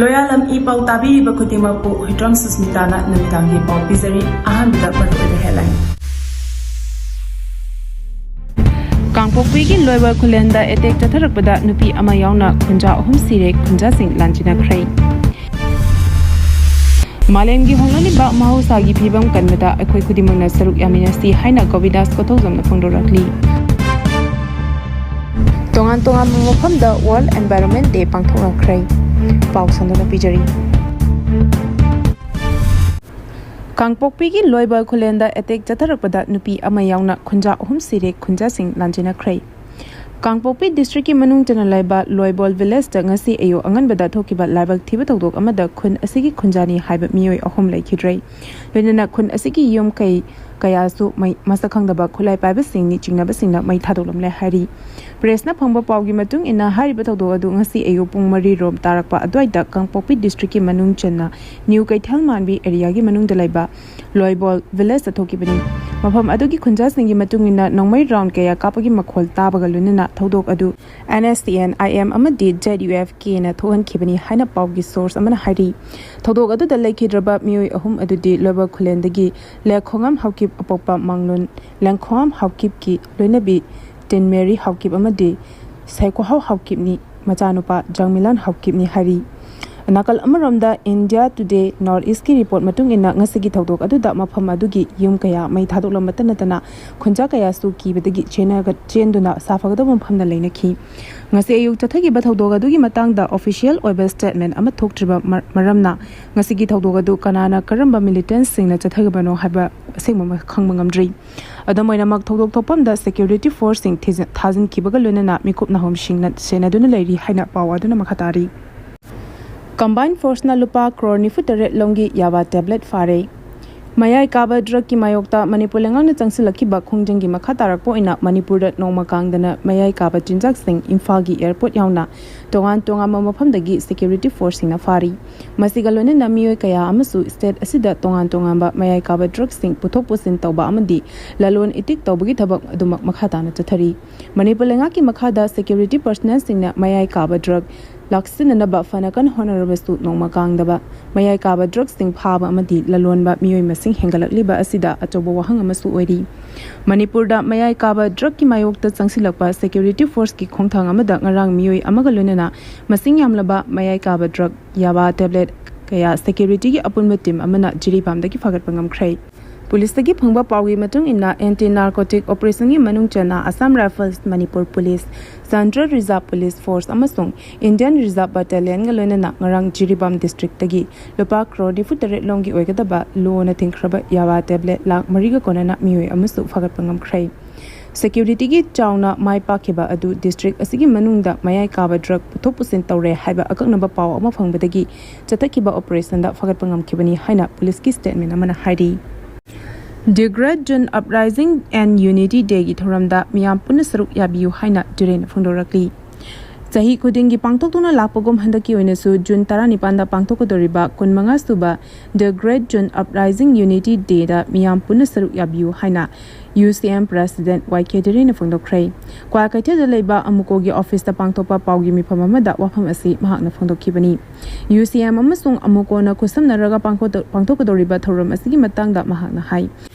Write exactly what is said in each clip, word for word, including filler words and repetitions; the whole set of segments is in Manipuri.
ꯂꯣꯌꯥꯂꯝ ꯏ ꯄꯥꯎ ꯇꯥꯕꯤꯔꯤꯕ ꯈꯨꯗꯤꯡꯃꯛꯄꯨ ꯍꯨꯏꯗ꯭ꯔꯣꯝ ꯁꯨꯁꯃꯤꯇꯥꯅ ꯅꯨꯃꯤꯗꯥꯡꯒꯤ ꯄꯥꯎ ꯄꯤꯖꯔꯤ꯫ ꯑꯍꯥꯟꯕꯗ ꯃꯔꯨꯑꯣꯏꯕ headline꯫ ꯀꯥꯡꯄꯣꯛꯄꯤꯒꯤ ꯂꯣꯏꯕ ꯈꯨꯂꯦꯟꯗ attack ꯆꯠꯊꯔꯛꯄꯗ ꯅꯨꯄꯤ ꯑꯃ ꯌꯥꯎꯅ ꯈꯨꯟꯖꯥ ꯑꯍꯨꯝ ꯁꯤꯔꯦ, ꯈꯨꯟꯖꯥꯁꯤꯡ ꯂꯥꯟꯖꯤꯟꯅꯈ꯭ꯔꯦ꯫ ꯃꯥꯂꯦꯝꯒꯤ ꯍꯣꯡꯂꯛꯂꯤꯕ ꯃꯍꯧꯁꯥꯒꯤ ꯐꯤꯕꯝ ꯀꯟꯕꯗ ꯑꯩꯈꯣꯏ ꯈꯨꯗꯤꯡꯃꯛꯅ ꯁꯔꯨꯛ ꯌꯥꯃꯤꯟꯅꯁꯤ ꯍꯥꯏꯅ ꯒꯣꯕꯤꯟꯗꯥꯁ ꯀꯣꯊꯧꯖꯝꯅ ꯐꯣꯡꯗꯣꯔꯛꯂꯤ꯫ ꯇꯣꯉꯥꯟ ꯇꯣꯉꯥꯟꯕ ꯃꯐꯝꯗ World Environment Day ꯄꯥꯡꯊꯣꯛꯅꯈ꯭ꯔꯦ꯫ ꯄꯥꯎ ꯁꯟꯗꯣꯛꯅ ꯄꯤꯖꯔꯤ꯫ ꯀꯥꯡꯄꯣꯛꯄꯤꯒꯤ ꯂꯣꯏꯕ ꯈꯨꯂꯦꯟꯗ attack ꯆꯠꯊꯔꯛꯄꯗ ꯅꯨꯄꯤ ꯑꯃ ꯌꯥꯎꯅ ꯈꯨꯟꯖꯥ ꯑꯍꯨꯝ ꯁꯤꯔꯦ, ꯈꯨꯟꯖꯥꯁꯤꯡ ꯂꯥꯟꯖꯤꯟꯅꯈ꯭ꯔꯦ꯫ ꯀꯥꯡꯄꯣꯛꯄꯤ districtꯀꯤ ꯃꯅꯨꯡ ꯆꯟꯅ ꯂꯩꯕ ꯂꯣꯏꯕꯣꯜ villageꯇ ꯉꯁꯤ ꯑꯌꯨꯛ ꯑꯉꯟꯕꯗ ꯊꯣꯛꯈꯤꯕ ꯂꯥꯏꯕꯛ ꯊꯤꯕ ꯊꯧꯗꯣꯛ ꯑꯃꯗ ꯈꯨꯟ ꯑꯁꯤꯒꯤ ꯈꯨꯟꯖꯥꯅꯤ ꯍꯥꯏꯕ ꯃꯤꯑꯣꯏ ꯑꯍꯨꯝ ꯂꯩꯈꯤꯗ꯭ꯔꯦ꯫ ꯂꯣꯏꯅꯅ ꯈꯨꯟ ꯑꯁꯤꯒꯤ ꯌꯨꯝ ꯀꯩ ꯀꯌꯥꯁꯨ ꯃꯩ, ꯃꯁꯛ ꯈꯪꯗꯕ ꯈꯨꯠꯂꯥꯏ ꯄꯥꯏꯕꯁꯤꯡꯅꯤ ꯆꯤꯡꯅꯕꯁꯤꯡꯅ ꯃꯩ ꯊꯥꯗꯣꯛꯂꯝꯂꯦ ꯍꯥꯏꯔꯤ꯫ Pressꯅ ꯐꯪꯕ ꯄꯥꯎꯒꯤ ꯃꯇꯨꯡ ꯏꯟꯅ, ꯍꯥꯏꯔꯤꯕ ꯊꯧꯗꯣꯛ ꯑꯗꯨ ꯉꯁꯤ ꯑꯌꯨꯛ ꯄꯨꯡ ꯃꯔꯤ ꯔꯣꯝ ꯇꯥꯔꯛꯄ ꯑꯗꯨꯋꯥꯏꯗ ꯀꯥꯡꯄꯣꯛꯄꯤ districtꯀꯤ ꯃꯅꯨꯡ ꯆꯟꯅ ꯅ꯭ꯌꯨ ꯀꯩꯊꯦꯜ ꯃꯥꯟꯕꯤ areaꯒꯤ ꯃꯅꯨꯡꯗ ꯂꯩꯕ ꯂꯣꯏꯕꯣꯜ villageꯇ ꯊꯣꯛꯈꯤꯕꯅꯤ꯫ ꯃꯐꯝ ꯑꯗꯨꯒꯤ ꯈꯨꯟꯖꯥꯁꯤꯡꯒꯤ ꯃꯇꯨꯡ ꯏꯟꯅ ꯅꯣꯡꯃꯩ round ꯀꯌꯥ ꯀꯥꯞꯄꯒꯤ ꯃꯈꯣꯜ ꯇꯥꯕꯒ ꯂꯣꯏꯅꯅ ꯊꯧꯗꯣꯛ ꯑꯗꯨ NSCN-IM ꯑꯃꯗꯤ ZUF-Kꯅ ꯊꯣꯛꯍꯟꯈꯤꯕꯅꯤ ꯍꯥꯏꯅ ꯄꯥꯎꯒꯤ source ꯑꯃꯅ ꯍꯥꯏꯔꯤ꯫ ꯊꯧꯗꯣꯛ ꯑꯗꯨꯗ ꯂꯩꯈꯤꯗ꯭ꯔꯕ ꯃꯤꯑꯣꯏ ꯑꯍꯨꯝ ꯑꯗꯨꯗꯤ ꯂꯣꯏꯕꯣꯜ ꯈꯨꯂꯦꯟꯗꯒꯤ ꯂꯦꯈꯣꯉꯝ ꯍꯥꯎꯀꯤꯞ ꯑꯄꯣꯛꯄ ꯃꯥꯡꯂꯣꯟ ꯂꯦꯡꯈꯣꯉꯝ ꯍꯥꯎꯀꯤꯞꯀꯤ ꯂꯣꯏꯅꯕꯤ ꯇꯤꯟꯃꯦꯔꯤ ꯍꯥꯎꯀꯤꯞ ꯑꯃꯗꯤ ꯁꯩꯀꯣꯍꯥꯎ ꯍꯥꯎꯀꯤꯞꯅꯤ, ꯃꯆꯥꯅꯨꯄꯥ ꯖꯥꯡꯃꯤꯂꯥꯟ ꯍꯥꯎꯀꯤꯞꯅꯤ ꯍꯥꯏꯔꯤ꯫ ꯅꯥꯀꯜ ꯑꯃꯔꯣꯝꯗ India Today North Eastꯀꯤ report ꯃꯇꯨꯡ ꯏꯟꯅ ꯉꯁꯤꯒꯤ ꯊꯧꯗꯣꯛ ꯑꯗꯨꯗ ꯃꯐꯝ ꯑꯗꯨꯒꯤ ꯌꯨꯝ ꯀꯌꯥ ꯃꯩ ꯊꯥꯗꯣꯛꯂꯝꯕꯇ ꯅꯠꯇꯅ ꯈꯨꯟꯖꯥ ꯀꯌꯥꯁꯨ ꯀꯤꯕꯗꯒꯤ ꯆꯦꯟꯅꯒ-, ꯆꯦꯟꯗꯨꯅ ꯁꯥꯐꯒꯗꯕ ꯃꯐꯝꯗ ꯂꯩꯅꯈꯤ꯫ ꯉꯁꯤ ꯑꯌꯨꯛ ꯆꯠꯊꯈꯤꯕ ꯊꯧꯗꯣꯛ ꯑꯗꯨꯒꯤ ꯃꯇꯥꯡꯗ official ꯑꯣꯏꯕ statement ꯑꯃ ꯊꯣꯛꯇ꯭ꯔꯤꯕ ꯃꯔ-, ꯃꯔꯝꯅ ꯉꯁꯤꯒꯤ ꯊꯧꯗꯣꯛ ꯑꯗꯨ ꯀꯅꯥꯅ ꯀꯔꯝꯕ militantꯁꯤꯡꯅ ꯆꯠꯊꯈꯤꯕꯅꯣ ꯍꯥꯏꯕ ꯑꯁꯦꯡꯕ ꯃ-, ꯈꯪꯕ ꯉꯝꯗ꯭ꯔꯤ꯫ ꯑꯗꯨꯝ ꯑꯣꯏꯅꯃꯛ, ꯊꯧꯗꯣꯛ ꯊꯣꯛꯐꯝꯗ security forceꯁꯤꯡ ꯊꯤꯖ-, ꯊꯥꯖꯤꯟꯈꯤꯕꯒ ꯂꯣꯏꯅꯅ ꯃꯤꯀꯨꯞ ꯅꯥꯍꯨꯝꯁꯤꯡꯅ ꯁꯦꯟꯅꯗꯨꯅ ꯂꯩꯔꯤ ꯍꯥꯏꯅ ꯄꯥꯎ ꯑꯗꯨꯅ ꯃꯈꯥ ꯇꯥꯔꯤ꯫ Combined forceꯅ ꯂꯨꯄꯥ ꯀ꯭ꯔꯣꯔ ꯅꯤꯐꯨ ꯇꯔꯦꯠ ꯂꯣꯝꯒꯤ ꯌꯥꯕꯥ tablet ꯐꯥꯔꯦ꯫ ꯃꯌꯥꯏ ꯀꯥꯕ drugꯀꯤ ꯃꯥꯌꯣꯛꯇ ꯃꯅꯤꯄꯨꯔ ꯂꯩꯉꯥꯛꯅ ꯆꯪꯁꯤꯜꯂꯛꯈꯤꯕ ꯈꯣꯡꯖꯪꯒꯤ ꯃꯈꯥ ꯇꯥꯔꯛꯄ ꯑꯣꯏꯅ ꯃꯅꯤꯄꯨꯔꯗ ꯅꯣꯡꯃ ꯀꯥꯡꯗꯅ ꯃꯌꯥꯏ ꯀꯥꯕ ꯆꯤꯟꯖꯥꯛꯁꯤꯡ ꯏꯝꯐꯥꯜꯒꯤ airport ꯌꯥꯎꯅ ꯇꯣꯉꯥꯟ ꯇꯣꯉꯥꯟꯕ ꯃꯐꯝꯗꯒꯤ security forceꯁꯤꯡꯅ ꯐꯥꯔꯤ꯫ ꯃꯁꯤꯒ ꯂꯣꯏꯅꯅ ꯃꯤꯑꯣꯏ ꯀꯌꯥ ꯑꯃꯁꯨ state ꯑꯁꯤꯗ ꯇꯣꯉꯥꯟ ꯇꯣꯉꯥꯟꯕ ꯃꯌꯥꯏ ꯀꯥꯕ drugꯁꯤꯡ ꯄꯨꯊꯣꯛ ꯄꯨꯁꯤꯟ ꯇꯧꯕ ꯑꯃꯗꯤ ꯂꯂꯣꯟ ꯏꯇꯤꯛ ꯇꯧꯕꯒꯤ ꯊꯕꯛ ꯑꯗꯨꯃꯛ ꯃꯈꯥ ꯇꯥꯅ ꯆꯠꯊꯔꯤ꯫ ꯃꯅꯤꯄꯨꯔ ꯂꯩꯉꯥꯛꯀꯤ ꯃꯈꯥꯗ security personnelꯁꯤꯡꯅ ꯃꯌꯥꯏ ꯀꯥꯕ drug ꯂꯥꯛꯁꯤꯟꯅꯅꯕ ꯐꯅ ꯀꯟꯅ ꯍꯣꯠꯅꯔꯕꯁꯨ ꯅꯣꯡꯃ ꯀꯥꯡꯗꯕ ꯃꯌꯥꯏ ꯀꯥꯕ ꯗ꯭ꯔꯒꯁꯤꯡ ꯐꯥꯕ ꯑꯃꯗꯤ ꯂꯂꯣꯟꯕ ꯃꯤꯑꯣꯏ ꯃꯁꯤꯡ ꯍꯦꯟꯒꯠꯂꯛꯂꯤꯕ ꯑꯁꯤꯗ ꯑꯆꯧꯕ ꯋꯥꯍꯪ ꯑꯃꯁꯨ ꯑꯣꯏꯔꯤ꯫ ꯃꯅꯤꯄꯨꯔꯗ ꯃꯌꯥꯏ ꯀꯥꯕ ꯗ꯭ꯔꯒꯀꯤ ꯃꯥꯌꯣꯛꯇ ꯆꯪꯁꯤꯜꯂꯛꯄ ꯁꯦꯀ꯭ꯌꯨꯔꯤꯇꯤ ꯐꯣꯔꯁꯀꯤ ꯈꯣꯡꯊꯥꯡ ꯑꯃꯗ ꯉꯔꯥꯡ ꯃꯤꯑꯣꯏ ꯑꯃꯒ ꯂꯣꯏꯅꯅ ꯃꯁꯤꯡ ꯌꯥꯝꯂꯕ ꯃꯌꯥꯏ ꯀꯥꯕ ꯗ꯭ꯔꯒ, ꯌꯥꯕꯥ ꯇꯦꯕ꯭ꯂꯦꯠ ꯀꯌꯥ ꯁꯦꯀ꯭ꯌꯨꯔꯤꯇꯤꯒꯤ ꯑꯄꯨꯟꯕ ꯇꯤꯝ ꯑꯃꯅ ꯖꯤꯔꯤꯕꯥꯝꯗꯒꯤ ꯐꯥꯒꯠꯄ ꯉꯝꯈ꯭ꯔꯦ꯫ ꯄꯨꯂꯤꯁꯇꯒꯤ ꯐꯪꯕ ꯄꯥꯎꯒꯤ ꯃꯇꯨꯡ ꯏꯟꯅ, ꯑꯦꯟꯇꯤ ꯅꯥꯔꯀꯣꯇꯤꯛ ꯑꯣꯄꯔꯦꯁꯟꯒꯤ ꯃꯅꯨꯡ ꯆꯟꯅ Assam Rifles, Manipur police, central reserve police force ꯑꯃꯁꯨꯡ ꯏꯟꯗꯤꯌꯟ ꯔꯤꯖꯥꯔꯚ ꯕꯠꯇꯥꯂꯤꯌꯟꯒ ꯂꯣꯏꯅꯅ ꯉꯔꯥꯡ ꯖꯤꯔꯤꯕꯥꯝ ꯗꯤꯁꯇ꯭ꯔꯤꯛꯇꯒꯤ ꯂꯨꯄꯥ ꯀ꯭ꯔꯣꯔ ꯅꯤꯐꯨ ꯇꯔꯦꯠ ꯂꯣꯝꯒꯤ ꯑꯣꯏꯒꯗꯕ ꯂꯣꯅ ꯊꯤꯡꯈ꯭ꯔꯕ ꯌꯥꯕꯥ ꯇꯦꯕ꯭ꯂꯦꯠ ꯂꯥꯈ ꯃꯔꯤꯒ ꯀꯣꯟꯅꯅ ꯃꯤꯑꯣꯏ ꯑꯃꯁꯨ ꯐꯥꯒꯠꯄ ꯉꯝꯈ꯭ꯔꯦ꯫ ꯁꯦꯀ꯭ꯌꯨꯔꯤꯇꯤꯒꯤ ꯆꯥꯎꯅ ꯃꯥꯏ ꯄꯥꯛꯈꯤꯕ ꯑꯗꯨ ꯗꯤꯁꯇ꯭ꯔꯤꯛ ꯑꯁꯤꯒꯤ ꯃꯅꯨꯡꯗ ꯃꯌꯥꯏ ꯀꯥꯕ ꯗ꯭ꯔꯒ ꯄꯨꯊꯣꯛ ꯄꯨꯁꯤꯟ ꯇꯧꯔꯦ ꯍꯥꯏꯕ ꯑꯀꯛꯅꯕ ꯄꯥꯎ ꯑꯃ ꯐꯪꯕꯗꯒꯤ ꯆꯠꯊꯈꯤꯕ ꯑꯣꯄꯔꯦꯁꯟꯗ ꯐꯥꯒꯠꯄ ꯉꯝꯈꯤꯕꯅꯤ ꯍꯥꯏꯅ ꯄꯨꯂꯤꯁꯀꯤ ꯁ꯭ꯇꯦꯠꯃꯦꯟ ꯑꯃꯅ ꯍꯥꯏꯔꯤ꯫ The Great June Uprising and Unity Dayꯒꯤ ꯊꯧꯔꯝꯗ ꯃꯤꯌꯥꯝ ꯄꯨꯟꯅ ꯁꯔꯨꯛ ꯌꯥꯕꯤꯌꯨ ꯍꯥꯏꯅ ꯇꯨꯔꯦꯟ ꯐꯣꯡꯗꯣꯔꯛꯂꯤ꯫ ꯆꯍꯤ ꯈꯨꯗꯤꯡꯒꯤ ꯄꯥꯡꯊꯣꯛꯇꯨꯅ ꯂꯥꯛꯄꯒꯨꯝ ꯍꯟꯗꯛꯀꯤ ꯑꯣꯏꯅꯁꯨ ꯖꯨꯟ ꯇꯔꯥꯅꯤꯄꯥꯟꯗ ꯄꯥꯡꯊꯣꯛꯀꯗꯧꯔꯤꯕ ꯀꯨꯟꯃꯉꯥ ꯁꯨꯕ The Great June Uprising Unity Dayꯗ ꯃꯤꯌꯥꯝ ꯄꯨꯟꯅ ꯁꯔꯨꯛ ꯌꯥꯕꯤꯌꯨ ꯍꯥꯏꯅ ꯌꯨ ꯁꯤ ꯑꯦꯝ ꯄ꯭ꯔꯦꯁꯤꯗꯦꯟꯠ ꯋꯥꯏ ꯀꯦ ꯗꯤꯔꯦꯅ ꯐꯣꯡꯗꯣꯛꯈ꯭ꯔꯦ꯫ ꯀ꯭ꯋꯥꯀꯩꯊꯦꯜꯗ ꯂꯩꯕ ꯑꯃꯨꯀꯣꯒꯤ ꯑꯣꯐꯤꯁꯇ ꯄꯥꯡꯊꯣꯛꯄ ꯄꯥꯎꯒꯤ ꯃꯤꯐꯝ ꯑꯃꯗ ꯋꯥꯐꯝ ꯑꯁꯤ ꯃꯍꯥꯛꯅ ꯐꯣꯡꯗꯣꯛꯈꯤꯕꯅꯤ꯫ ꯌꯨ ꯁꯤ ꯑꯦꯝ ꯑꯃꯁꯨꯡ ꯑꯃꯨꯀꯣꯅ ꯈꯨꯠꯁꯝꯅꯔꯒ ꯄꯥꯡꯊꯣꯛꯇ-, ꯄꯥꯡꯊꯣꯛꯀꯗꯧꯔꯤꯕ ꯊꯧꯔꯝ ꯑꯁꯤꯒꯤ ꯃꯇꯥꯡꯗ ꯃꯍꯥꯛꯅ ꯍꯥꯏ,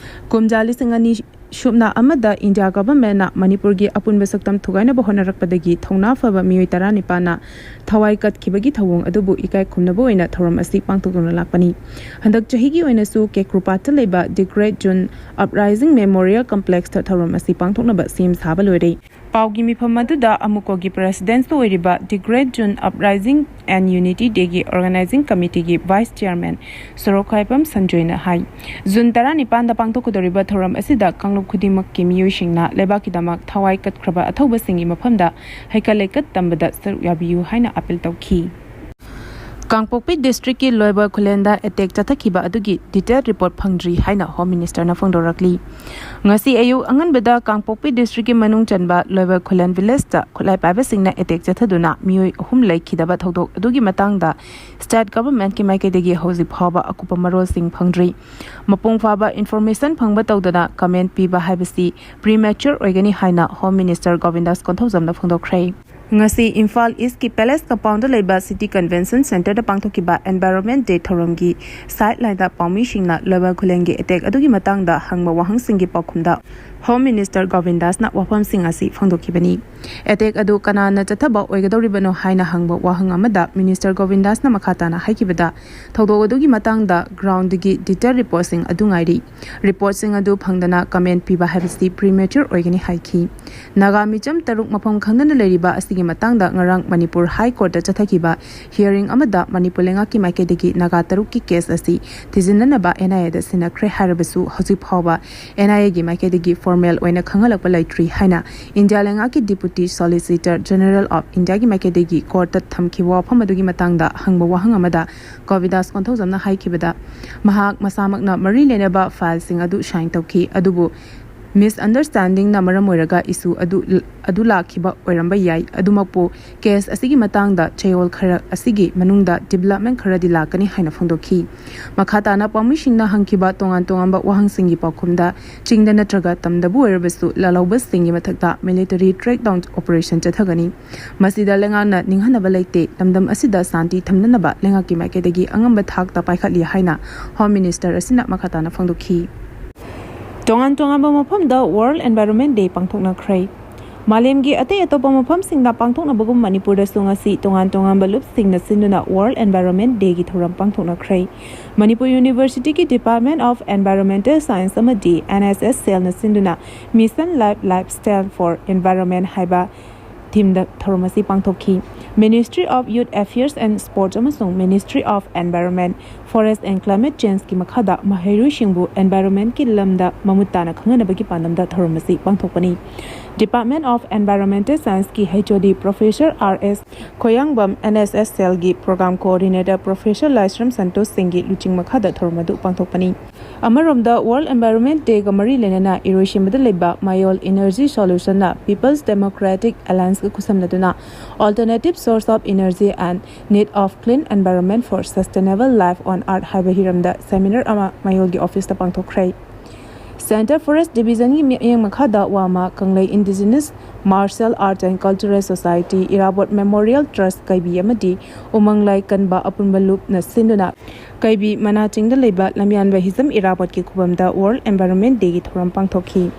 ꯀꯨꯝꯖꯥ ꯂꯤꯁꯤꯡ ꯑꯅꯤ ꯁꯨꯞꯅ ꯑꯃꯗ ꯏꯟꯗꯤꯌꯥ ꯒꯚꯔꯟꯃꯦꯟꯠꯅ ꯃꯅꯤꯄꯨꯔꯒꯤ ꯑꯄꯨꯟꯕ ꯁꯛꯇꯝ ꯊꯨꯒꯥꯏꯅꯕ ꯍꯣꯠꯅꯔꯛꯄꯗꯒꯤ ꯊꯧꯅꯥ ꯐꯕ ꯃꯤꯑꯣꯏ ꯇꯔꯥꯅꯤꯄꯥꯟꯅ ꯊꯋꯥꯏ ꯀꯠꯈꯤꯕꯒꯤ ꯊꯧꯑꯣꯡ ꯑꯗꯨꯕꯨ ꯏꯀꯥꯏ ꯈꯨꯝꯅꯕ ꯑꯣꯏꯅ ꯊꯧꯔꯝ ꯑꯁꯤ ꯄꯥꯡꯊꯣꯛꯇꯨꯅ ꯂꯥꯛꯄꯅꯤ꯫ ꯍꯟꯗꯛ ꯆꯍꯤꯒꯤ ꯑꯣꯏꯅꯁꯨ ꯀꯦꯀ꯭ꯔꯨꯄꯥꯠꯇ ꯂꯩꯕ The Great June Uprising Memorial Complexꯇ ꯊꯧꯔꯝ ꯑꯁꯤ ꯄꯥꯡꯊꯣꯛꯅꯕ ꯁꯦꯝ ꯁꯥꯕ ꯂꯣꯏꯔꯦ꯫ ꯄꯥꯎꯒꯤ ꯃꯤꯐꯝ ꯑꯗꯨꯗ ꯑꯃꯨꯀꯣꯒꯤ ꯄ꯭ꯔꯦꯁꯤꯗꯦꯟꯠꯁꯨ ꯑꯣꯏꯔꯤꯕ The Great June Uprising and Unity Dayꯒꯤ ꯑꯣꯔꯒꯅꯥꯏꯖꯤꯡ ꯀꯃꯤꯇꯤꯒꯤ ꯚꯥꯏꯁ ꯆꯤꯌꯔꯃꯦꯟ ꯁꯣꯔꯣꯛꯈꯥꯏꯕꯝ ꯁꯟꯖꯣꯏꯅ ꯍꯥꯏ, ꯖꯨꯟ ꯇꯔꯥꯅꯤꯄꯥꯟꯗ ꯄꯥꯡꯊꯣꯛꯀꯗꯧꯔꯤꯕ ꯊꯧꯔꯝ ꯑꯁꯤꯗ ꯀꯥꯡꯂꯨꯞ ꯈꯨꯗꯤꯡꯃꯛꯀꯤ ꯃꯤꯑꯣꯏꯁꯤꯡꯅ ꯂꯩꯕꯥꯛꯀꯤꯗꯃꯛ ꯊꯋꯥꯏ ꯀꯠꯈ꯭ꯔꯕ ꯑꯊꯧꯕꯁꯤꯡꯒꯤ ꯃꯐꯝꯗ ꯍꯩꯀꯠ ꯂꯩꯀꯠ ꯇꯝꯕꯗ ꯁꯔꯨꯛ ꯌꯥꯕꯤꯌꯨ ꯍꯥꯏꯅ ꯑꯥꯄꯤꯜ ꯇꯧꯈꯤ꯫ ꯀꯥꯡꯄꯣꯛꯄꯤ ꯗꯤꯁꯇ꯭ꯔꯤꯛꯀꯤ ꯂꯣꯏꯕ ꯈꯨꯂꯦꯟꯗ ꯑꯦꯇꯦꯛ ꯆꯠꯊꯈꯤꯕ ꯑꯗꯨꯒꯤ ꯗꯤꯇꯦꯜ ꯔꯤꯄꯣꯔꯠ ꯐꯪꯗ꯭ꯔꯤ ꯍꯥꯏꯅ ꯍꯣꯝ ꯃꯤꯅꯤꯁꯇꯔꯅ ꯐꯣꯡꯗꯣꯔꯛꯂꯤ꯫ ꯉꯁꯤ ꯑꯌꯨꯛ ꯑꯉꯟꯕꯗ ꯀꯥꯡꯄꯣꯛꯄꯤ ꯗꯤꯁꯇ꯭ꯔꯤꯛꯀꯤ ꯃꯅꯨꯡ ꯆꯟꯕ ꯂꯣꯏꯕ ꯈꯨꯂꯦꯟ ꯚꯤꯂꯦꯖꯇ ꯈꯨꯠꯂꯥꯏ ꯄꯥꯏꯕꯁꯤꯡꯅ ꯑꯦꯇꯦꯛ ꯆꯠꯊꯗꯨꯅ ꯃꯤꯑꯣꯏ ꯑꯍꯨꯝ ꯂꯩꯈꯤꯗꯕ ꯊꯧꯗꯣꯛ ꯑꯗꯨꯒꯤ ꯃꯇꯥꯡꯗ ꯁ꯭ꯇꯦꯠ ꯒꯚꯔꯟꯃꯦꯟꯠꯀꯤ ꯃꯥꯏꯀꯩꯗꯒꯤ ꯍꯧꯖꯤꯛ ꯐꯥꯎꯕ ꯑꯀꯨꯞꯄ ꯃꯔꯣꯜꯁꯤꯡ ꯐꯪꯗ꯭ꯔꯤ꯫ ꯃꯄꯨꯡ ꯐꯥꯕ ꯏꯟꯐꯣꯔꯃꯦꯁꯟ ꯐꯪꯕ ꯇꯧꯗꯅ ꯀꯃꯦꯟꯠ ꯄꯤꯕ ꯍꯥꯏꯕꯁꯤ ꯄ꯭ꯔꯤꯃꯦꯆꯨꯔ ꯑꯣꯏꯒꯅꯤ ꯍꯥꯏꯅ ꯍꯣꯝ ꯃꯤꯅꯤꯁꯇꯔ ꯒꯣꯕꯤꯟꯗꯥꯁ ꯀꯣꯟꯊꯧꯖꯝꯅ ꯐꯣꯡꯗꯣꯛꯈ꯭ꯔꯦ꯫ ꯉꯁꯤ ꯏꯝꯐꯥꯜ ꯏꯁꯀꯤ ꯄꯦꯂꯦꯁ ꯀꯝꯄꯥꯎꯟꯗ ꯂꯩꯕ ꯁꯤꯇꯤ ꯀꯟꯚꯦꯟꯁꯟ ꯁꯦꯟꯇꯔꯗ ꯄꯥꯡꯊꯣꯛꯈꯤꯕ ꯑꯦꯟꯚꯥꯏꯔꯣꯟꯃꯦꯟ ꯗꯦ ꯊꯧꯔꯝꯒꯤ ꯁꯥꯏꯠ ꯂꯥꯏꯟꯗ ꯄꯥꯎꯃꯤꯁꯤꯡꯅ ꯂꯕ ꯈꯨꯂꯦꯟꯒꯤ ꯑꯦꯇꯦꯛ ꯑꯗꯨꯒꯤ ꯃꯇꯥꯡꯗ ꯍꯪꯕ ꯋꯥꯍꯪꯁꯤꯡꯒꯤ ꯄꯥꯎꯈꯨꯝꯗ ꯍꯣꯝ ꯃꯤꯅꯤꯁꯇꯔ ꯒꯣꯕꯤꯟꯗꯥꯁꯅ ꯋꯥꯐꯝꯁꯤꯡ ꯑꯁꯤ ꯐꯣꯡꯗꯣꯛꯈꯤꯕꯅꯤ꯫ ꯑꯦꯇꯦꯛ ꯑꯗꯨ ꯀꯅꯥꯅ ꯆꯠꯊꯕ ꯑꯣꯏꯒꯗꯧꯔꯤꯕꯅꯣ ꯍꯥꯏꯅ ꯍꯪꯕ ꯋꯥꯍꯪ ꯑꯃꯗ ꯃꯤꯅꯤꯁꯇꯔ ꯒꯣꯕꯤꯟꯗꯥꯁꯅ ꯃꯈꯥ ꯇꯥꯅ ꯍꯥꯏꯈꯤꯕꯗ, ꯊꯧꯗꯣꯛ ꯑꯗꯨꯒꯤ ꯃꯇꯥꯡꯗ ꯒ꯭ꯔꯥꯎꯟꯗꯒꯤ ꯗꯤꯇꯦꯜ ꯔꯤꯄꯣꯔꯠꯁꯤꯡ ꯑꯗꯨ ꯉꯥꯏꯔꯤ꯫ ꯔꯤꯄꯣꯔꯠꯁꯤꯡ ꯑꯗꯨ ꯐꯪꯗꯅ ꯀꯃꯦꯟ ꯄꯤꯕ ꯍꯥꯏꯕꯁꯤ ꯄ꯭ꯔꯤꯃꯦꯆꯔ ꯑꯣꯏꯒꯅꯤ ꯍꯥꯏꯈꯤ꯫ ꯅꯥꯒꯥ ꯃꯤꯆꯝ ꯇꯔꯨꯛ ꯃꯐꯝ ꯈꯪꯗꯅ ꯂꯩꯔꯤꯕ ꯑꯁꯤꯒꯤ ꯃꯇꯥꯡꯗ ꯉꯔꯥꯡ ꯃꯅꯤꯄꯨꯔ ꯍꯥꯏ ꯀꯣꯔꯠꯇ ꯆꯠꯊꯈꯤꯕ ꯍꯤꯌꯔꯤꯡ ꯑꯃꯗ ꯃꯅꯤꯄꯨꯔ ꯂꯩꯉꯥꯛꯀꯤ ꯃꯥꯏꯀꯩꯗꯒꯤ ꯅꯥꯒꯥ ꯇꯔꯨꯛꯀꯤ ꯀꯦꯁ ꯑꯁꯤ ꯊꯤꯖꯤꯟꯅꯅꯕ ꯑꯦꯟ ꯑꯥꯏ ꯑꯦꯗ ꯁꯤꯟꯅꯈ꯭ꯔꯦ ꯍꯥꯏꯔꯕꯁꯨ, ꯍꯧꯖꯤꯛ ꯐꯥꯎꯕ ꯑꯦꯟ ꯑꯥꯏ ꯑꯦꯒꯤ ꯃꯥꯏꯀꯩꯗꯒꯤ ꯐꯣꯔꯃꯦꯜ ꯑꯣꯏꯅ ꯈꯪꯍꯜꯂꯛꯄ ꯂꯩꯇ꯭ꯔꯤ ꯍꯥꯏꯅ ꯏꯟꯗꯤꯌꯥ ꯂꯩꯉꯥꯛꯀꯤ ꯗꯤꯄꯨꯇꯤ ꯁꯣꯂꯤꯁꯤꯇꯔ ꯖꯦꯅꯔꯦꯜ ꯑꯣꯐ ꯏꯟꯗꯤꯌꯥꯒꯤ ꯃꯥꯏꯀꯩꯗꯒꯤ ꯀꯣꯔꯠꯇ ꯊꯝꯈꯤꯕ ꯋꯥꯐꯝ ꯑꯗꯨꯒꯤ ꯃꯇꯥꯡꯗ ꯍꯪꯕ ꯋꯥꯍꯪ ꯑꯃꯗ ꯒꯣꯕꯤꯟꯗꯥꯁ ꯀꯣꯟꯊꯧꯖꯝꯅ ꯍꯥꯏꯈꯤꯕꯗ, ꯃꯍꯥꯛ ꯃꯁꯥꯃꯛꯅ ꯃꯔꯤ ꯂꯩꯅꯕ ꯐꯥꯏꯜꯁꯤꯡ ꯑꯗꯨ ꯁꯥꯏꯟ ꯇꯧꯈꯤ, ꯑꯗꯨꯕꯨ ꯃꯤꯁꯑꯟꯗꯔꯁꯇꯦꯟꯗꯤꯡꯅ ꯃꯔꯝ ꯑꯣꯏꯔꯒ ꯏꯁꯨ ꯑꯗꯨ, ꯑꯗꯨ ꯂꯥꯛꯈꯤꯕ ꯑꯣꯏꯔꯝꯕ ꯌꯥꯏ꯫ ꯑꯗꯨꯃꯛꯄꯨ, ꯀꯦꯁ ꯑꯁꯤꯒꯤ ꯃꯇꯥꯡꯗ ꯆꯌꯣꯜ ꯈꯔ ꯑꯁꯤꯒꯤ ꯃꯅꯨꯡꯗ ꯗꯤꯕꯦꯂꯞꯃꯦꯟ ꯈꯔꯗꯤ ꯂꯥꯛꯀꯅꯤ ꯍꯥꯏꯅ ꯐꯣꯡꯗꯣꯛꯈꯤ꯫ ꯃꯈꯥ ꯇꯥꯅ ꯄꯥꯎꯃꯤꯁꯤꯡꯅ ꯍꯪꯈꯤꯕ ꯇꯣꯉꯥꯟ ꯇꯣꯉꯥꯟꯕ ꯋꯥꯍꯪꯁꯤꯡꯒꯤ ꯄꯥꯎꯈꯨꯝꯗ, ꯆꯤꯡꯗ ꯅꯠꯇ꯭ꯔꯒ ꯇꯝꯗꯕꯨ ꯑꯣꯏꯔꯕꯁꯨ ꯂꯥꯜꯍꯧꯕꯁꯤꯡꯒꯤ ꯃꯊꯛꯇ ꯃꯤꯂꯤꯇꯔꯤ ꯀ꯭ꯔꯦꯛꯗꯥꯎꯟ ꯑꯣꯄꯔꯦꯁꯟ ꯆꯠꯊꯒꯅꯤ꯫ ꯃꯁꯤꯗ ꯂꯩꯉꯥꯛꯅ ꯅꯤꯡꯍꯟꯅꯕ ꯂꯩꯇꯦ꯫ ꯂꯝꯗꯝ ꯑꯁꯤꯗ ꯁꯥꯟꯇꯤ ꯊꯝꯅꯅꯕ ꯂꯩꯉꯥꯛꯀꯤ ꯃꯥꯏꯀꯩꯗꯒꯤ ꯑꯉꯝꯕ ꯊꯥꯛꯇ ꯄꯥꯏꯈꯠꯂꯤ ꯍꯥꯏꯅ ꯍꯣꯝ ꯃꯤꯅꯤꯁꯇꯔ ꯑꯁꯤꯅ ꯃꯈꯥ ꯇꯥꯅ ꯐꯣꯡꯗꯣꯛꯈꯤ꯫ ꯇꯣꯉꯥꯟ ꯇꯣꯉꯥꯟꯕ ꯃꯐꯝꯗ ꯋꯥꯔꯜꯗ ꯑꯦꯟꯚꯥꯏꯔꯣꯟꯃꯦꯟ ꯗꯦ ꯄꯥꯡꯊꯣꯛꯅꯈ꯭ꯔꯦ꯫ ꯃꯥꯂꯦꯝꯒꯤ ꯑꯇꯩ ꯑꯇꯣꯞꯄ ꯃꯐꯝꯁꯤꯡꯗ ꯄꯥꯡꯊꯣꯛꯅꯕꯒꯨꯝ ꯃꯅꯤꯄꯨꯔꯗꯁꯨ ꯉꯁꯤ ꯇꯣꯉꯥꯟ ꯇꯣꯉꯥꯟꯕ ꯂꯨꯞꯁꯤꯡꯅ ꯁꯤꯟꯗꯨꯅ ꯋꯥꯔꯜꯗ ꯑꯦꯟꯚꯥꯏꯔꯣꯟꯃꯦꯟ ꯗꯦꯒꯤ ꯊꯧꯔꯝ ꯄꯥꯡꯊꯣꯛꯅꯈ꯭ꯔꯦ꯫ ꯃꯅꯤꯄꯨꯔ ꯌꯨꯅꯤꯚꯔꯁꯤꯇꯤꯒꯤ ꯗꯤꯄꯥꯔꯠꯃꯦꯟ ꯑꯣꯐ ꯑꯦꯟꯚꯥꯏꯔꯣꯟꯃꯦꯟꯇꯦꯜ ꯁꯥꯏꯟꯁ ꯑꯃꯗꯤ ꯑꯦꯟ ꯑꯦꯁ ꯑꯦꯁ ꯁꯦꯜꯅ ꯁꯤꯟꯗꯨꯅ Mission Life Lifestyle for Environment ꯍꯥꯏꯕ ꯊꯤꯝꯗ ꯊꯧꯔꯝ ꯑꯁꯤ ꯄꯥꯡꯊꯣꯛꯈꯤ꯫ Ministry of Youth Affairs and Sports ꯑꯃꯁꯨꯡ Ministry of Environment, Forest and Climate Changeꯀꯤ ꯃꯈꯥꯗ ꯃꯍꯩꯔꯣꯏꯁꯤꯡꯕꯨ ꯑꯦꯟꯚꯥꯏꯔꯣꯟꯃꯦꯟꯀꯤ ꯂꯝꯗ ꯃꯃꯨꯠ ꯇꯥꯅ ꯈꯪꯍꯟꯅꯕꯒꯤ ꯄꯥꯟꯗꯝꯗ ꯊꯧꯔꯝ ꯑꯁꯤ ꯄꯥꯡꯊꯣꯛꯄꯅꯤ꯫ Department of Environmental Scienceꯀꯤ ꯍꯩꯆ ꯑꯣ ꯗꯤ professor R S ꯈꯣꯌꯥꯡꯕꯝ, and S ꯑꯦꯁ ꯁꯦꯜꯒꯤ ꯄ꯭ꯔꯣꯒ꯭ꯔꯥꯝ ꯀꯣꯑꯣꯔꯗꯤꯅꯦꯇꯔ ꯄ꯭ꯔꯣꯐꯦꯁꯔ ꯂꯥꯏꯁ꯭ꯔꯝ ꯁꯟꯇꯣꯁ ꯁꯤꯡꯒꯤ ꯂꯨꯆꯤꯡ ꯃꯈꯥꯗ ꯊꯧꯔꯝ ꯑꯗꯨ ꯄꯥꯡꯊꯣꯛꯄꯅꯤ꯫ ꯑꯃꯔꯣꯝꯗ, ꯋꯥꯔꯜꯗ ꯑꯦꯟꯚꯥꯏꯔꯣꯟꯃꯦꯟ ꯗꯦꯒ ꯃꯔꯤ ꯂꯩꯅꯅ ꯏꯔꯣꯏꯁꯦꯝꯕꯗ ꯂꯩꯕ ꯃꯌꯣꯜ ꯏꯅꯔꯖꯤ ꯁꯣꯂꯨꯁꯟꯅ People's Democratic Allianceꯀ ꯈꯨꯠꯁꯝꯅꯗꯨꯅ Alternative Source of Energy and Need of Clean Environment for Sustainable Life on Earth ꯍꯥꯏꯕ ꯍꯤꯔꯝꯗ ꯁꯦꯃꯤꯅꯥꯔ ꯑꯃ ꯃꯌꯣꯜꯒꯤ ꯑꯣꯐꯤꯁꯇ ꯄꯥꯡꯊꯣꯛꯈ꯭ꯔꯦ꯫ Central Forest Divisionꯒꯤ ꯃꯤꯠꯌꯦꯡ ꯃꯈꯥꯗ ꯋꯥꯃꯥ ꯀꯪꯂꯩ Indigenous Martial Art and Cultural Society, Irabot Memorial Trust ꯀꯩꯕꯤ ꯑꯃꯗꯤ ꯎꯃꯪ ꯂꯥꯏ ꯀꯟꯕ ꯑꯄꯨꯟꯕ ꯂꯨꯞꯅ ꯁꯤꯟꯗꯨꯅ ꯀꯩꯕꯤ ꯃꯅꯥ ꯆꯤꯡꯗ ꯂꯩꯕ ꯂꯝꯌꯥꯟꯕ ꯍꯤꯖꯝ ꯏꯔꯥꯕꯣꯠꯀꯤ ꯈꯨꯕꯝꯗ World Environment Dayꯒꯤ ꯊꯧꯔꯝ ꯄꯥꯡꯊꯣꯛꯈꯤ꯫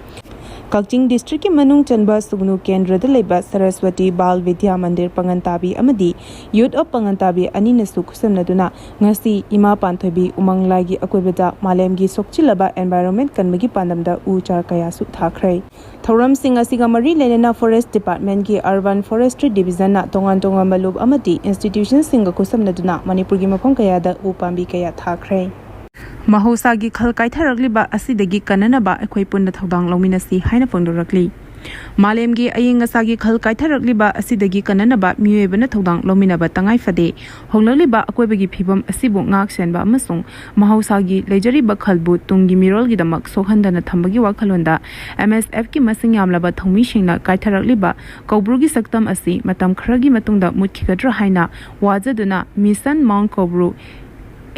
ꯀꯛꯆꯤꯡ districtꯀꯤ ꯃꯅꯨꯡ ꯆꯟꯕ ꯁꯨꯒꯅꯨ ꯀꯦꯟꯗ꯭ꯔꯗ ꯂꯩꯕ ꯁꯔꯁꯋꯇꯤ ꯕꯥꯜ ꯕꯤꯗ꯭ꯌꯥ ꯃꯟꯗꯤꯔ ꯄꯥꯉꯟꯇꯥꯕꯤ ꯑꯃꯗꯤ Youth of ꯄꯥꯉꯟꯇꯥꯕꯤ ꯑꯅꯤꯅꯁꯨ ꯈꯨꯠꯁꯝꯅꯗꯨꯅ ꯉꯁꯤ ꯏꯃꯥ ꯄꯥꯟꯊꯣꯏꯕꯤ ꯎꯃꯪ ꯂꯥꯏꯒꯤ ꯑꯀꯣꯏꯕꯗ ꯃꯥꯂꯦꯝꯒꯤ ꯁꯣꯛꯆꯤꯜꯂꯕ environment ꯀꯟꯕꯒꯤ ꯄꯥꯟꯗꯝꯗ ꯎ ꯆꯥꯔ ꯀꯌꯥꯁꯨ ꯊꯥꯈ꯭ꯔꯦ꯫ ꯊꯧꯔꯝꯁꯤꯡ ꯑꯁꯤꯒ ꯃꯔꯤ ꯂꯩꯅꯅ Forest Departmentꯀꯤ Urban Forestry Divisionꯅ ꯇꯣꯉꯥꯟ ꯇꯣꯉꯥꯟꯕ ꯂꯨꯞ ꯑꯃꯗꯤ institutionꯁꯤꯡꯒ ꯈꯨꯠꯁꯝꯅꯗꯨꯅ ꯃꯅꯤꯄꯨꯔꯒꯤ ꯃꯐꯝ ꯀꯌꯥꯗ ꯎ ꯄꯥꯝꯕꯤ ꯀꯌꯥ ꯊꯥꯈ꯭ꯔꯦ꯫ ꯃꯍꯧꯁꯥꯒꯤ ꯈꯜ ꯀꯥꯏꯊꯔꯛꯂꯤꯕ ꯑꯁꯤꯗꯒꯤ ꯀꯟꯅꯅꯕ ꯑꯩꯈꯣꯏ ꯄꯨꯟꯅ ꯊꯧꯗꯥꯡ ꯂꯧꯃꯤꯟꯅꯁꯤ ꯍꯥꯏꯅ ꯐꯣꯡꯗꯣꯔꯛꯂꯤ꯫ ꯃꯥꯂꯦꯝꯒꯤ ꯑꯏꯪ ꯑꯁꯥꯒꯤ ꯈꯜ ꯀꯥꯏꯊꯔꯛꯂꯤꯕ ꯑꯁꯤꯗꯒꯤ ꯀꯟꯅꯅꯕ ꯃꯤꯑꯣꯏꯕꯅ ꯊꯧꯗꯥꯡ ꯂꯧꯃꯤꯟꯅꯕ ꯇꯉꯥꯏ ꯐꯗꯦ꯫ ꯍꯣꯡꯂꯛꯂꯤꯕ ꯑꯀꯣꯏꯕꯒꯤ ꯐꯤꯕꯝ ꯑꯁꯤꯕꯨ ꯉꯥꯛ ꯁꯦꯟꯕ ꯑꯃꯁꯨꯡ ꯃꯍꯧꯁꯥꯒꯤ ꯂꯩꯖꯔꯤꯕ ꯈꯜꯕꯨ ꯇꯨꯡꯒꯤ ꯃꯤꯔꯣꯜꯒꯤꯗꯃꯛ ꯁꯣꯛꯍꯟꯗꯅ ꯊꯝꯕꯒꯤ ꯋꯥꯈꯜꯂꯣꯟꯗ MSFꯀꯤ ꯃꯁꯤꯡ ꯌꯥꯝꯂꯕ ꯊꯧꯃꯤꯁꯤꯡꯅ ꯀꯥꯏꯊꯔꯛꯂꯤꯕ ꯀꯧꯕ꯭ꯔꯨꯒꯤ ꯁꯛꯇꯝ ꯑꯁꯤ ꯃꯇꯝ ꯈꯔꯒꯤ ꯃꯇꯨꯡꯗ ꯃꯨꯠꯈꯤꯒꯗ꯭ꯔꯥ ꯍꯥꯏꯅ ꯋꯥꯖꯗꯨꯅ Mission Mount Koubru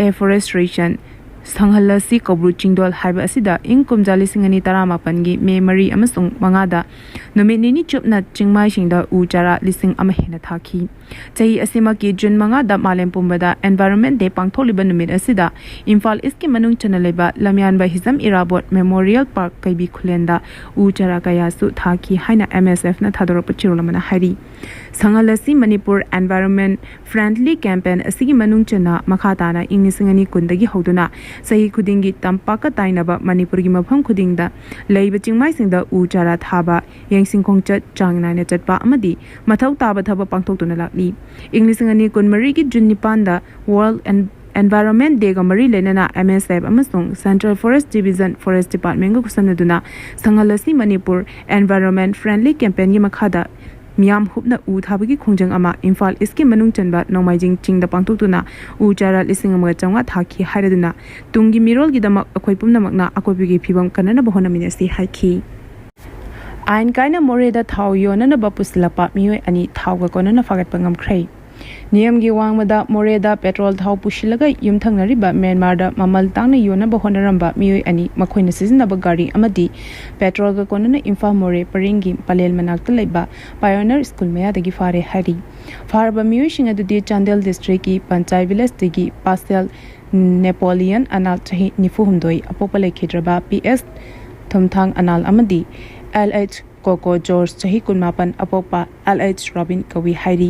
Afforestation ꯁꯪꯍꯜꯂꯁꯤ ꯀꯧꯕ꯭ꯔꯨ ꯆꯤꯡꯗꯣꯜ ꯍꯥꯏꯕ ꯑꯁꯤꯗ ꯏꯪ ꯀꯨꯝꯖꯥ ꯂꯤꯁꯤꯡ ꯑꯅꯤ ꯇꯔꯥꯃꯥꯄꯟꯒꯤ ꯃꯦ ꯃꯔꯤ ꯑꯃꯁꯨꯡ ꯃꯉꯥꯗ ꯅꯨꯃꯤꯠ ꯅꯤꯅꯤ ꯆꯨꯞꯅ ꯆꯤꯡꯃꯥꯏꯁꯤꯡꯗ ꯎ ꯆꯥꯔꯥ ꯂꯤꯁꯤꯡ ꯑꯃ ꯍꯦꯟꯅ ꯊꯥꯈꯤ꯫ ꯆꯍꯤ ꯑꯁꯤꯃꯛꯀꯤ ꯖꯨꯟ ꯃꯉꯥꯗ ꯃꯥꯂꯦꯝ ꯄꯨꯝꯕꯗ Environment Day ꯄꯥꯡꯊꯣꯛꯂꯤꯕ ꯅꯨꯃꯤꯠ ꯑꯁꯤꯗ ꯏꯝꯐꯥꯜ ꯏꯁꯀꯤ ꯃꯅꯨꯡ ꯆꯟꯅ ꯂꯩꯕ ꯂꯝꯌꯥꯟꯕ ꯍꯤꯖꯝ ꯏꯔꯥꯕꯣꯠ Memorial Park ꯀꯩꯕꯤ ꯈꯨꯂꯦꯟꯗ ꯎ ꯆꯥꯔꯥ ꯀꯌꯥꯁꯨ ꯊꯥꯈꯤ ꯍꯥꯏꯅ MSFꯅ ꯊꯥꯗꯣꯔꯛꯄ ꯆꯦꯔꯣꯜ ꯑꯃꯅ ꯍꯥꯏꯔꯤ꯫ ꯁꯪꯍꯜꯂꯁꯤ ꯃꯅꯤꯄꯨꯔ Environment Friendly Campaign ꯑꯁꯤꯒꯤ ꯃꯅꯨꯡ ꯆꯟꯅ ꯃꯈꯥ ꯇꯥꯅ ꯏꯪ ꯂꯤꯁꯤꯡ ꯑꯅꯤ ꯀꯨꯟꯗꯒꯤ ꯍꯧꯗꯨꯅ ꯆꯍꯤ ꯈꯨꯗꯤꯡꯒꯤ ꯇꯝꯄꯥꯛꯀ ꯇꯥꯏꯅꯕ ꯃꯅꯤꯄꯨꯔꯒꯤ ꯃꯐꯝ ꯈꯨꯗꯤꯡꯗ ꯂꯩꯕ ꯆꯤꯡꯃꯥꯏꯁꯤꯡꯗ ꯎ ꯆꯥꯔꯥ ꯊꯥꯕ, ꯌꯦꯡꯁꯤꯟ ꯈꯣꯡꯆꯠ ꯆꯥꯡ ꯅꯥꯏꯅ ꯆꯠꯄ ꯑꯃꯗꯤ ꯃꯊꯧ ꯇꯥꯕ ꯊꯕꯛ ꯄꯥꯡꯊꯣꯛꯇꯨꯅ ꯂꯥꯛꯂꯤ꯫ ꯏꯪ ꯂꯤꯁꯤꯡ ꯑꯅꯤ ꯀꯨꯟꯃꯔꯤꯒꯤ ꯖꯨꯟ ꯅꯤꯄꯥꯟꯗ World En-, Environment Dayꯒ ꯃꯔꯤ ꯂꯩꯅꯅ MSF ꯑꯃꯁꯨꯡ Central Forest Division Forest Departmentꯒ ꯈꯨꯠꯁꯝꯅꯗꯨꯅ ꯁꯪꯍꯜꯂꯁꯤ Manipur Environment Friendly Campaignꯒꯤ ꯃꯈꯥꯗ ꯃꯤꯌꯥꯝ ꯍꯨꯞꯅ ꯎ ꯊꯥꯕꯒꯤ ꯈꯣꯡꯖꯪ ꯑꯃ ꯏꯝꯐꯥꯜ ꯏꯁꯀꯤ ꯃꯅꯨꯡ ꯆꯟꯕ ꯅꯣꯡꯃꯥꯏꯖꯤꯡ ꯆꯤꯡꯗ ꯄꯥꯡꯊꯣꯛꯇꯨꯅ ꯎ ꯆꯥꯔꯥ ꯂꯤꯁꯤꯡ ꯑꯃꯒ ꯆꯥꯝꯃꯉꯥ ꯊꯥꯈꯤ ꯍꯥꯏꯔꯗꯨꯅ ꯇꯨꯡꯒꯤ ꯃꯤꯔꯣꯜꯒꯤꯗꯃꯛ ꯑꯩꯈꯣꯏ ꯄꯨꯝꯅꯃꯛꯅ ꯑꯀꯣꯏꯕꯒꯤ ꯐꯤꯕꯝ ꯀꯟꯅꯅꯕ ꯍꯣꯠꯅꯃꯤꯟꯅꯁꯤ ꯍꯥꯏꯈꯤ꯫ ꯑꯥꯏꯟ ꯀꯥꯏꯅ ꯃꯣꯔꯦꯗ ꯊꯥꯎ ꯌꯣꯟꯅꯅꯕ ꯄꯨꯁꯤꯜꯂꯛꯄ ꯃꯤꯑꯣꯏ ꯑꯅꯤ ꯊꯥꯎꯒ ꯀꯣꯟꯅꯅ ꯐꯥꯒꯠꯄ ꯉꯝꯈ꯭ꯔꯦ꯫ ꯅꯤꯌꯝꯒꯤ ꯋꯥꯡꯃꯗ ꯃꯣꯔꯦꯗ ꯄꯦꯇ꯭ꯔꯣꯜ ꯊꯥꯎ ꯄꯨꯁꯤꯜꯂꯒ ꯌꯨꯝꯊꯪꯅꯔꯤꯕ ꯃ꯭ꯌꯥꯟꯃꯥꯔꯗ ꯃꯃꯜ ꯇꯥꯡꯅ ꯌꯣꯟꯅꯕ ꯍꯣꯠꯅꯔꯝꯕ ꯃꯤꯑꯣꯏ ꯑꯅꯤ, ꯃꯈꯣꯏꯅ ꯁꯤꯖꯤꯟꯅꯕ ꯒꯥꯔꯤ ꯑꯃꯗꯤ ꯄꯦꯇ꯭ꯔꯣꯜꯒ ꯀꯣꯟꯅꯅ ꯏꯝꯐꯥꯜ ꯃꯣꯔꯦ ꯄꯔꯤꯡꯒꯤ ꯄꯂꯦꯜ ꯃꯅꯥꯛꯇ ꯂꯩꯕ ꯄꯥꯏꯑꯣꯅꯤꯌꯔ ꯁ꯭ꯀꯨꯜ ꯃꯌꯥꯗꯒꯤ ꯐꯥꯔꯦ ꯍꯥꯏꯔꯤ꯫ ꯐꯥꯔꯕ ꯃꯤꯑꯣꯏꯁꯤꯡ ꯑꯗꯨꯗꯤ ꯆꯥꯟꯗꯦꯜ ꯗꯤꯁꯇ꯭ꯔꯤꯛꯀꯤ ꯄꯟꯆꯥꯏ ꯚꯤꯂꯦꯖꯇꯒꯤ ꯄꯥꯁꯦꯜ ꯅꯦꯄꯣꯂꯤꯌꯟ ꯑꯅꯥꯜ, ꯆꯍꯤ ꯅꯤꯐꯨ ꯍꯨꯝꯗꯣꯏ, ꯑꯄꯣꯛꯄ ꯂꯩꯈꯤꯗ꯭ꯔꯕ ꯄꯤ ꯑꯦꯁ ꯊꯨꯝꯊꯥꯡ ꯑꯅꯥꯜ ꯑꯃꯗꯤ ꯑꯦꯜ ꯑꯩꯆ ꯀꯣꯀꯣ ꯖꯣꯔꯖ, ꯆꯍꯤ ꯀꯨꯟꯃꯥꯄꯟ, ꯑꯄꯣꯛꯄ ꯑꯦꯜ ꯑꯩꯆ ꯔꯣꯕꯤꯟ ꯀꯧꯏ ꯍꯥꯏꯔꯤ꯫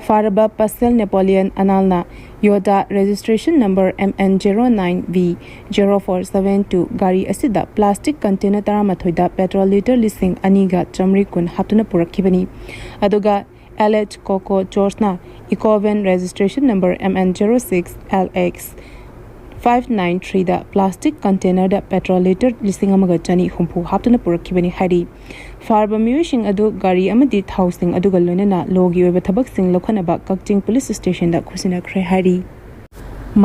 ꯐꯥꯔꯕ ꯄꯥꯁꯦꯜ ꯅꯦꯄꯣꯂꯤꯌꯟ ꯑꯅꯥꯜꯅ ꯌꯣꯗꯥ registration number M N zero nine V zero four seven two ꯒꯥꯔꯤ ꯑꯁꯤꯗ ꯄ꯭ꯂꯥꯁꯇꯤꯛ ꯀꯟꯇꯦꯅꯔ ꯇꯔꯥꯃꯥꯊꯣꯏꯗ ꯄꯦꯇ꯭ꯔꯣꯜ ꯂꯤꯇꯔ ꯂꯤꯁꯤꯡ ꯑꯅꯤꯒ ꯆꯥꯃꯔꯤ ꯀꯨꯟ ꯍꯥꯞꯇꯨꯅ ꯄꯨꯔꯛꯈꯤꯕꯅꯤ꯫ ꯑꯗꯨꯒ ꯑꯦꯜ ꯑꯩꯆ ꯀꯣꯀꯣ ꯖꯣꯔꯖꯅ ꯏꯀꯣꯚꯦꯟ registration number M N zero six L X five nine ꯊ꯭ꯔꯤꯗ ꯄ꯭ꯂꯥꯁꯇꯤꯛ ꯀꯟꯇꯦꯅꯔꯗ ꯄꯦꯇ꯭ꯔꯣꯜ ꯂꯤꯇꯔ ꯂꯤꯁꯤꯡ ꯑꯃꯒ ꯆꯅꯤ ꯍꯨꯝꯐꯨ ꯍꯥꯞꯇꯨꯅ ꯄꯨꯔꯛꯈꯤꯕꯅꯤ ꯍꯥꯏꯔꯤ꯫ ꯐꯥꯔꯕ ꯃꯤꯑꯣꯏꯁꯤꯡ ꯑꯗꯨ ꯒꯥꯔꯤ ꯑꯃꯗꯤ ꯊꯥꯎꯁꯤꯡ ꯑꯗꯨꯒ ꯂꯣꯏꯅꯅ ꯂꯣꯒꯤ ꯑꯣꯏꯕ ꯊꯕꯛꯁꯤꯡ ꯂꯧꯈꯠꯅꯕ ꯀꯛꯆꯤꯡ ꯄꯨꯂꯤꯁ ꯁ꯭ꯇꯦꯁꯟꯗ ꯈꯨꯠꯁꯤꯟꯅꯈ꯭ꯔꯦ ꯍꯥꯏꯔꯤ꯫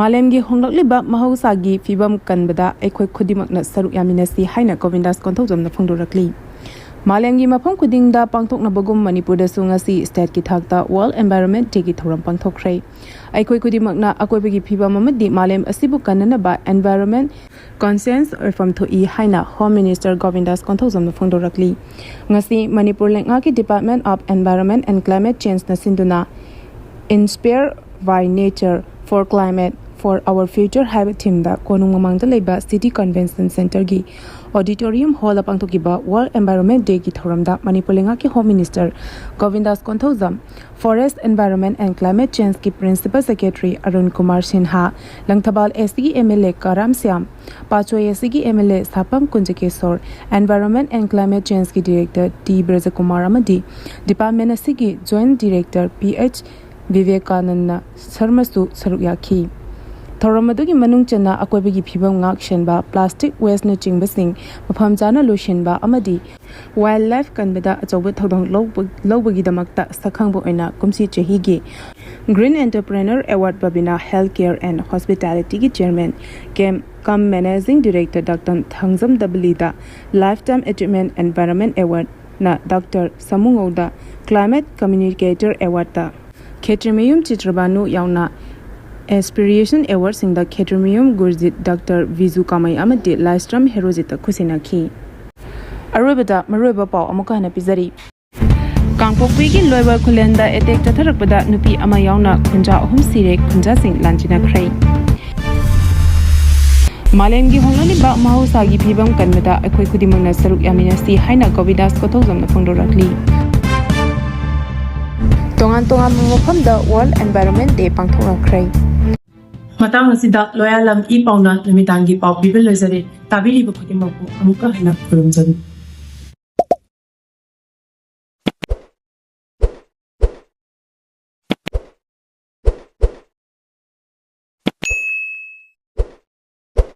ꯃꯥꯂꯦꯝꯒꯤ ꯍꯣꯡꯂꯛꯂꯤꯕ ꯃꯍꯧꯁꯥꯒꯤ ꯐꯤꯕꯝ ꯀꯟꯕꯗ ꯑꯩꯈꯣꯏ ꯈꯨꯗꯤꯡꯃꯛꯅ ꯁꯔꯨꯛ ꯌꯥꯃꯤꯟꯅꯁꯤ ꯍꯥꯏꯅ ꯒꯣꯕꯤꯟꯗꯥꯁ ꯀꯣꯟꯊꯧꯖꯝꯅ ꯐꯣꯡꯗꯣꯔꯛꯂꯤ꯫ ꯃꯥꯂꯦꯝꯒꯤ ꯃꯐꯝ ꯈꯨꯗꯤꯡꯗ ꯄꯥꯡꯊꯣꯛꯅꯕꯒꯨꯝ ꯃꯅꯤꯄꯨꯔꯗꯁꯨ ꯉꯁꯤ ꯁ꯭ꯇꯦꯠꯀꯤ ꯊꯥꯛꯇ ꯋꯥꯔꯜꯗ ꯑꯦꯟꯚꯥꯏꯔꯣꯟꯃꯦꯟ ꯗꯦꯒꯤ ꯊꯧꯔꯝ ꯄꯥꯡꯊꯣꯛꯈ꯭ꯔꯦ꯫ ꯑꯩꯈꯣꯏ ꯈꯨꯗꯤꯡꯃꯛꯅ ꯑꯀꯣꯏꯕꯒꯤ ꯐꯤꯕꯝ ꯑꯃꯗꯤ ꯃꯥꯂꯦꯝ ꯑꯁꯤꯕꯨ ꯀꯟꯅꯅꯕ ꯑꯦꯟꯚꯥꯏꯔꯣꯟꯃꯦꯟ ꯀꯟꯁꯤꯌꯟꯁ ꯑꯣꯏꯐꯝ ꯊꯣꯛꯏ ꯍꯥꯏꯅ ꯍꯣꯝ ꯃꯤꯅꯤꯁꯇꯔ ꯒꯣꯕꯤꯟꯗꯥꯁ ꯀꯣꯟꯊꯧꯖꯝꯅ ꯐꯣꯡꯗꯣꯔꯛꯂꯤ꯫ ꯉꯁꯤ ꯃꯅꯤꯄꯨꯔ ꯂꯩꯉꯥꯛꯀꯤ department of environment and climate ꯆꯦꯟꯖꯅ ꯁꯤꯟꯗꯨꯅ Inspire by Nature for Climate for Our Future ꯍꯥꯏꯕ ꯊꯤꯝꯗ ꯀꯣꯅꯨꯡ ꯃꯃꯥꯡꯗ ꯂꯩꯕ ꯁꯤꯇꯤ ꯀꯟꯚꯦꯟꯁꯟ ꯁꯦꯟꯇꯔꯒꯤ ꯑꯣꯗꯤꯇꯣꯔꯤꯌꯝ ꯍꯣꯜꯗ ꯄꯥꯡꯊꯣꯛꯈꯤꯕ ꯋꯥꯔꯜꯗ ꯑꯦꯟꯚꯥꯏꯔꯣꯟꯃꯦꯟ ꯗꯦꯒꯤ ꯊꯧꯔꯝꯗ ꯃꯅꯤꯄꯨꯔ ꯂꯩꯉꯥꯛꯀꯤ home minister Gobindas Konthoujam, forest, environment and climate ꯆꯦꯟꯖꯀꯤ principal secretary Arun Kumar Sinha, Langthabal S ꯁꯤꯒꯤ M L A Karam Shyam, Patsoi S ꯁꯤꯒꯤ M L A Sapam Kunjakesor, environment and climate ꯆꯦꯟꯖꯀꯤ ꯗꯤꯔꯦꯛꯇꯔ ꯇꯤ ꯕ꯭ꯔꯖꯀꯨꯃꯥꯔ ꯑꯃꯗꯤ ꯗꯤꯄꯥꯔꯠꯃꯦꯟ ꯑꯁꯤꯒꯤ joint director P H Vivekananda ꯁꯔꯃꯁꯨ ꯁꯔꯨꯛ ꯌꯥꯈꯤ꯫ ꯊꯧꯔꯝ ꯑꯗꯨꯒꯤ ꯃꯅꯨꯡ ꯆꯟꯅ ꯑꯀꯣꯏꯕꯒꯤ ꯐꯤꯕꯝ ꯉꯥꯛ ꯁꯦꯟꯕ, ꯄ꯭ꯂꯥꯁꯇꯤꯛ ꯋꯦꯁꯅꯆꯤꯡꯕꯁꯤꯡ ꯃꯐꯝ ꯆꯥꯅ ꯂꯣꯏꯁꯤꯟꯕ ꯑꯃꯗꯤ ꯋꯥꯏꯜꯗ ꯂꯥꯏꯐ ꯀꯟꯕꯗ ꯑꯆꯧꯕ ꯊꯧꯗꯥꯡ ꯂꯧꯕ-, ꯂꯧꯕꯒꯤꯗꯃꯛꯇ ꯁꯛꯈꯪꯕ ꯑꯣꯏꯅ ꯀꯨꯝꯁꯤ ꯆꯍꯤꯒꯤ Green Entrepreneur Award Babina Health Care and Hospitality ꯒꯤ chairman cum cum managing director doctor Thangjam ꯗꯕꯂꯤꯗ, Lifetime Achievement Environment Award ꯅ ꯗꯥꯛꯇꯔ ꯁꯥꯃꯨꯉꯧꯗ, Climate Communicator Award ꯇ ꯈꯦꯇ꯭ꯔꯤꯃꯌꯨꯝ ꯆꯤꯇ꯭ꯔꯕꯥꯅꯨ ꯌꯥꯎꯅ ꯑꯦꯁꯄꯤꯔꯦꯁꯟ ꯑꯦꯋꯥꯔꯗꯁꯤꯡꯗ ꯈꯦꯇ꯭ꯔꯤꯃꯌꯨꯝ ꯒꯨꯔꯖꯤꯠ, ꯗꯥꯛꯇꯔ ꯚꯤꯖꯨ ꯀꯥꯃꯩ ꯑꯃꯗꯤ ꯂꯥꯏꯁ꯭ꯔꯝ ꯍꯦꯔꯣꯖꯤꯠꯇ ꯈꯨꯠꯁꯤꯟꯅꯈꯤ꯫ ꯑꯔꯣꯏꯕꯗ ꯃꯔꯨꯑꯣꯏꯕ ꯄꯥꯎ ꯑꯃꯨꯛꯀ ꯍꯟꯅ ꯄꯤꯖꯔꯤ꯫ ꯀꯥꯡꯄꯣꯛꯄꯤꯒꯤ ꯂꯣꯏꯕ ꯈꯨꯂꯦꯟꯗ ꯑꯦꯇꯦꯛ ꯆꯠꯊꯔꯛꯄꯗ ꯅꯨꯄꯤ ꯑꯃ ꯌꯥꯎꯅ ꯈꯨꯟꯖꯥ ꯑꯍꯨꯝ ꯁꯤꯔꯦ, ꯈꯨꯟꯖꯥꯁꯤꯡ ꯂꯥꯟꯖꯤꯟꯅꯈ꯭ꯔꯦ꯫ ꯃꯥꯂꯦꯝꯒꯤ ꯍꯣꯡꯂꯛꯂꯤꯕ ꯃꯍꯧꯁꯥꯒꯤ ꯐꯤꯕꯝ ꯀꯟꯕꯗ ꯑꯩꯈꯣꯏ ꯈꯨꯗꯤꯡꯃꯛꯅ ꯁꯔꯨꯛ ꯌꯥꯃꯤꯟꯅꯁꯤ ꯍꯥꯏꯅ ꯀꯣꯕꯤꯗꯥꯁ ꯀꯣꯊꯧꯖꯝꯅ ꯐꯣꯡꯗꯣꯔꯛꯂꯤ꯫ ꯇꯣꯉꯥꯟ ꯇꯣꯉꯥꯟꯕ ꯃꯐꯝꯗ ꯋꯥꯔꯜꯗ ꯑꯦꯟꯚꯥꯏꯔꯣꯟꯃꯦꯟ ꯗꯦ ꯄꯥꯡꯊꯣꯛꯅꯈ꯭ꯔꯦ꯫ ꯃꯇꯥꯡ ꯑꯁꯤꯗ ꯂꯣꯌꯥꯂꯝ ꯏ ꯄꯥꯎꯅ ꯅꯨꯃꯤꯗꯥꯡꯒꯤ ꯄꯥꯎ ꯄꯤꯕ ꯂꯣꯏꯖꯔꯦ꯫ ꯇꯥꯕꯤꯔꯤꯕ ꯈꯨꯗꯤꯡꯃꯛꯄꯨ ꯑꯃꯨꯛꯀ ꯍꯟꯅ ꯈꯨꯔꯨꯝꯖꯔꯤ꯫